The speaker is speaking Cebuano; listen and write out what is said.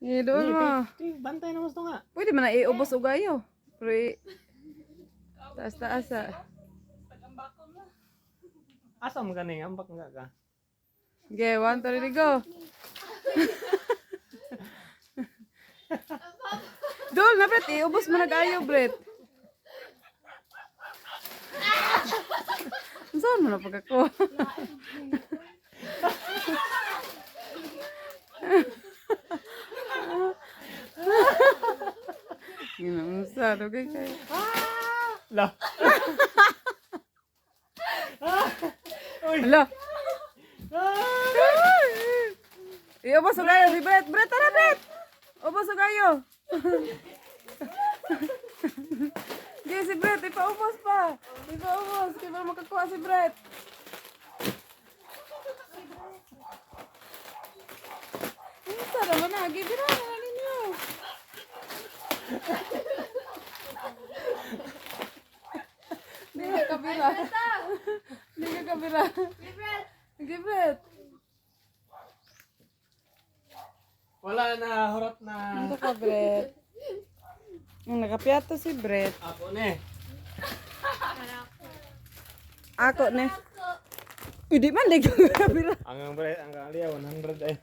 Eh, doon mo. Bantay na mas nga. Pwede man na iubos ugayo. Pero taas taas ah. Asa mo ganing ambak nga ka? Okay, one, two, three, go. Dol na, Brett. Iubos mo na kayo, Brett. Saan mo na pagkakuha? Yun ang sa, okay kayo. La. Hala. Iubos kayo si Brett. Brett, tara, Brett! Ubos kayo. Hindi, si Brett, ipaubos pa. Ipaubos. Kaya para makakuha si Brett. Isa naman na. Gibira na ninyo. Hindi ka kabila. Hindi ka kabila. Sige, Brett. Wala na, hurot na. Ano ka, Brett? Ang nakapiyato si Brett. Ako ne. Ako ne. Uy, di man, di ka kabila. Ang ang bre, ang ang liya 100 eh.